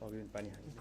अघि पानी हाल्नु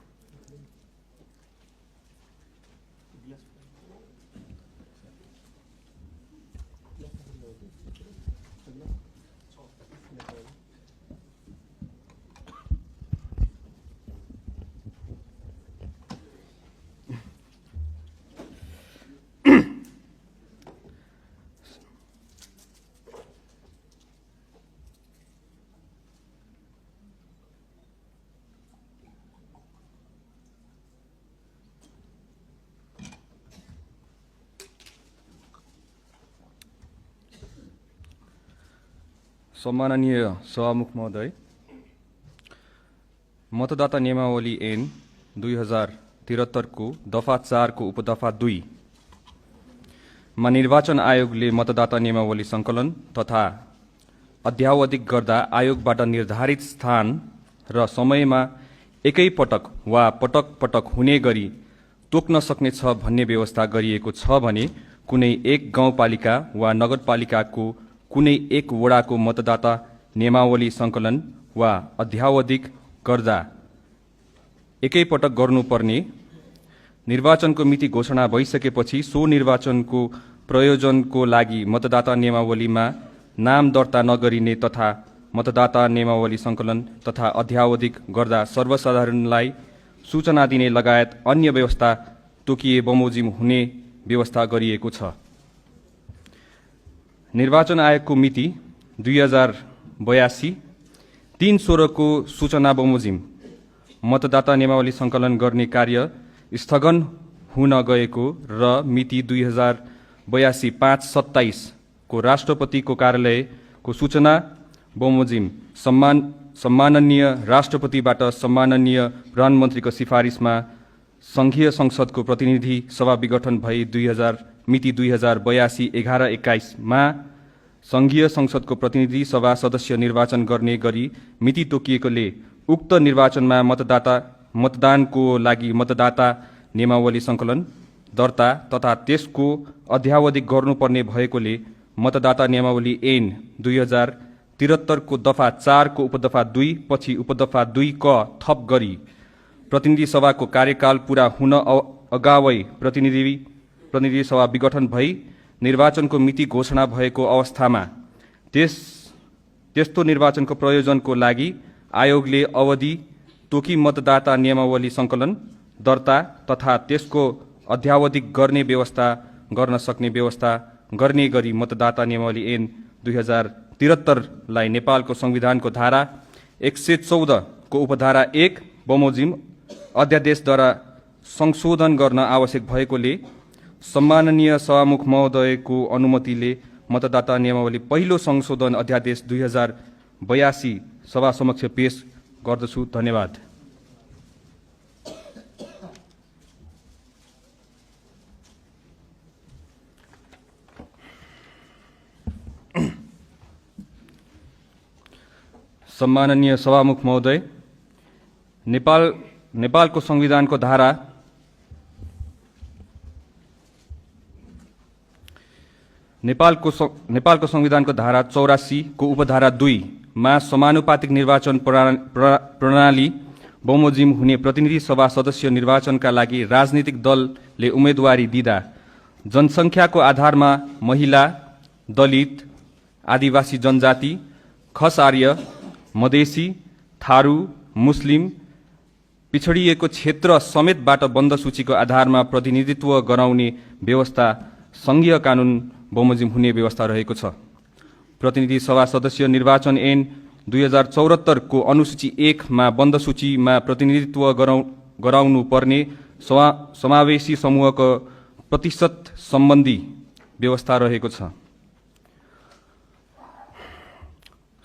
सम्माननीय सभामुख महोदय, मतदाता नियमावली ऐन 2073 को दफा 4 को उपदफा 2 मा निर्वाचन आयोगले मतदाता नियमावली संकलन तथा अध्यावधिक गर्दा आयोगबाट निर्धारित स्थान र समयमा एकै पटक वा पटक पटक हुने गरी तोक्न सक्नेछ भन्ने व्यवस्था गरिएको छ भने कुनै एक गाउँपालिका वा नगरपालिकाको कुनै एक वडाको मतदाता नियमावली संकलन वा अध्यावधिक गर्दा एकै पटक गर्नुपर्ने निर्वाचनको मिति घोषणा भइसकेपछि सो निर्वाचनको प्रयोजनको लागि मतदाता नियमावलीमा नाम दर्ता नगरिने तथा मतदाता नियमावली संकलन तथा अध्यावधिक गर्दा सर्वसाधारणलाई सूचना दिने लगायत अन्य व्यवस्था तोकिए बमोजिम हुने व्यवस्था गरिएको छ। निर्वाचन आयोगको मिति 2082 3/16 को सूचना बमोजिम मतदाता नियमावली संकलन गर्ने कार्य स्थगन हुन गएको र मिति 2082 5/27 को राष्ट्रपतिको कार्यालयको सूचना बमोजिम सम्माननीय राष्ट्रपतिबाट सम्माननीय प्रधानमन्त्रीको सिफारिसमा संघीय संसदको प्रतिनिधि सभा विघटन भई मिति 2082 11-21 मा संघीय संसदको प्रतिनिधि सभा सदस्य निर्वाचन गर्ने गरी मिति तोकिएकोले उक्त निर्वाचनमा मतदानको लागि मतदाता नियमावली संकलन दर्ता तथा त्यसको अध्यावधिक गर्नुपर्ने भएकोले मतदाता नियमावली ऐन 2073 को दफा 4 को उपदफा 2 पछि उपदफा 2 क थप गरी प्रतिनिधि सभाको कार्यकाल पूरा हुन अगावै प्रतिनिधि सभा विघटन भई निर्वाचनको मिति घोषणा भएको अवस्थामा त्यस्तो निर्वाचनको प्रयोजनको लागि आयोगले अवधि तोकी मतदाता नियमावली संकलन दर्ता तथा त्यसको अध्यावधिक गर्ने व्यवस्था गर्न सक्ने व्यवस्था गर्ने गरी मतदाता नियमावली ऐन 2073 लाई नेपालको संविधानको धारा 114 को उपधारा 1 बमोजिम अध्यादेशद्वारा संशोधन गर्न आवश्यक भएकोले सम्माननीय सभामुख महोदयको अनुमतिले मतदाता नियमावली पहिलो संशोधन अध्यादेश 2082 सभा समक्ष पेश गर्दछु। धन्यवाद। सम्माननीय सभामुख महोदय, नेपालको संविधानको धारा नेपालको संविधानको धारा 84 को उपधारा 2 मा समानुपातिक निर्वाचन प्रणाली बमोजिम हुने प्रतिनिधि सभा सदस्य निर्वाचनका लागि राजनीतिक दलले उम्मेदवारी दिँदा जनसङ्ख्याको आधारमा महिला, दलित, आदिवासी जनजाति, खस आर्य, मधेसी, थारू, मुस्लिम, पिछडिएको क्षेत्र समेतबाट बन्द सूचीको आधारमा प्रतिनिधित्व गराउने व्यवस्था संघीय कानून बमोजिम हुने व्यवस्था रहेको छ। प्रतिनिधि सभा सदस्य निर्वाचन ऐन 2074 को अनुसूची 1 मा बन्द सूचीमा प्रतिनिधित्व गराउनु पर्ने समावेशी समूहको प्रतिशत सम्बन्धी व्यवस्था रहेको छ।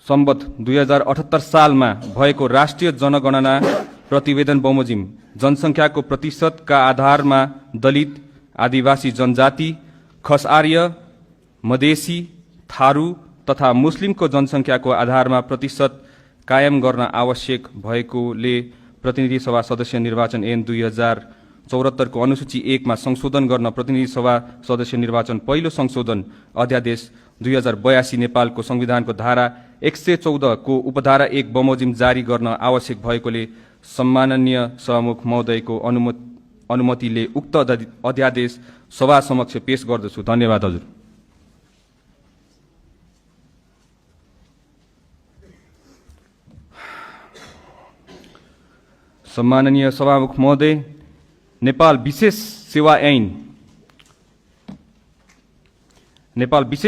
सम्बत 2078 सालमा भएको राष्ट्रिय जनगणना प्रतिवेदन बमोजिम जनसङ्ख्याको प्रतिशतका आधारमा दलित, आदिवासी जनजाति, खस आर्य, मधेसी, थारू तथा मुस्लिमको जनसङ्ख्याको आधारमा प्रतिशत कायम गर्न आवश्यक भएकोले प्रतिनिधि सभा सदस्य निर्वाचन ऐन 2074 को अनुसूची 1 मा संशोधन गर्न प्रतिनिधि सभा सदस्य निर्वाचन पहिलो संशोधन अध्यादेश 2082 नेपालको संविधानको धारा 114 को उपधारा 1 बमोजिम जारी गर्न आवश्यक भएकोले सम्माननीय सभामुख महोदयको अनुमतिले उक्त अध्यादेश सभा समक्ष पेश गर्दछु। धन्यवाद हजुर। सम्माननीय सभामुख महोदय, नेपाल विशेष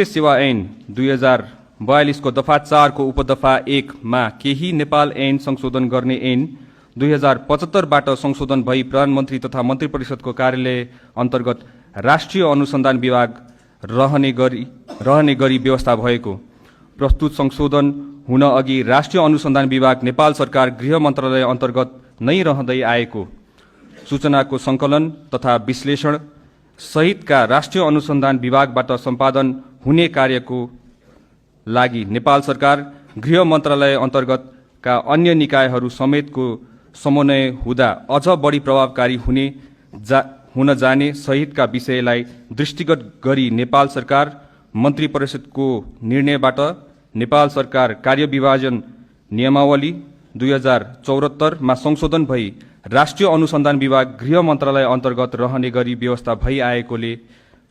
सेवा ऐन 2042 को दफा 4 को उपदफा 1 मा केही नेपाल ऐन संशोधन गर्ने ऐन 2075 बाट संशोधन भई प्रधानमन्त्री तथा मन्त्री परिषदको कार्यालय अन्तर्गत राष्ट्रिय अनुसन्धान विभाग रहने गरी व्यवस्था भएको। प्रस्तुत संशोधन हुन अघि राष्ट्रिय अनुसन्धान विभाग नेपाल सरकार गृह मन्त्रालय अन्तर्गत नै रहँदै आएको सूचनाको संकलन तथा विश्लेषण सहितका राष्ट्रिय अनुसन्धान विभागबाट सम्पादन हुने कार्यको लागि नेपाल सरकार गृह मन्त्रालय अन्तर्गतका अन्य निकायहरू समेतको समन्वय हुँदा अझ बढी प्रभावकारी हुन जाने सहितका विषयलाई दृष्टिगत गरी नेपाल सरकार मन्त्री परिषदको निर्णयबाट नेपाल सरकार कार्यविभाजन नियमावली 2074 मा संशोधन भई राष्ट्रिय अनुसन्धान विभाग गृह मन्त्रालय अन्तर्गत रहने गरी व्यवस्था भई आएकोले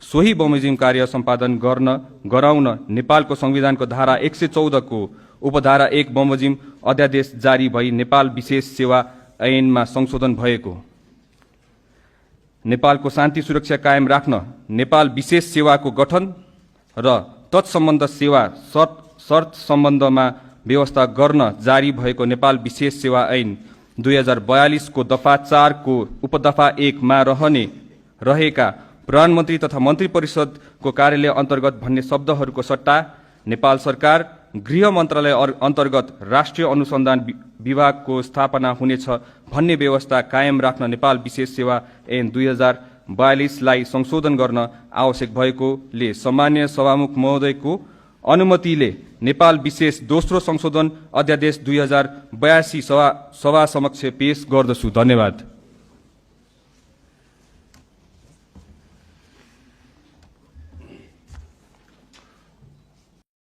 सोही बमोजिम कार्य सम्पादन गराउन नेपालको संविधानको धारा 114 को उपधारा 1 बमोजिम अध्यादेश जारी भई नेपाल विशेष सेवा ऐनमा संशोधन भएको। नेपालको शान्ति सुरक्षा कायम राख्न नेपाल विशेष सेवाको गठन र तत्सम्बन्ध सेवा शर्त सम्बन्धमा व्यवस्था गर्न जारी भएको नेपाल विशेष सेवा ऐन 2042 को दफा 4 को उपदफा 1 मा रहेका प्रधानमन्त्री तथा मन्त्री परिषदको कार्यालय अन्तर्गत भन्ने शब्दहरूको सट्टा नेपाल सरकार गृह मन्त्रालय अन्तर्गत राष्ट्रिय अनुसन्धान विभागको स्थापना हुनेछ भन्ने व्यवस्था कायम राख्न नेपाल विशेष सेवा ऐन 2042 लाई संशोधन गर्न आवश्यक भएकोले सम्माननीय सभामुख महोदयको अनुमतिले नेपाल विशेष दोस्रो संशोधन अध्यादेश 2082 सभा समक्ष पेश गर्दछु। धन्यवाद।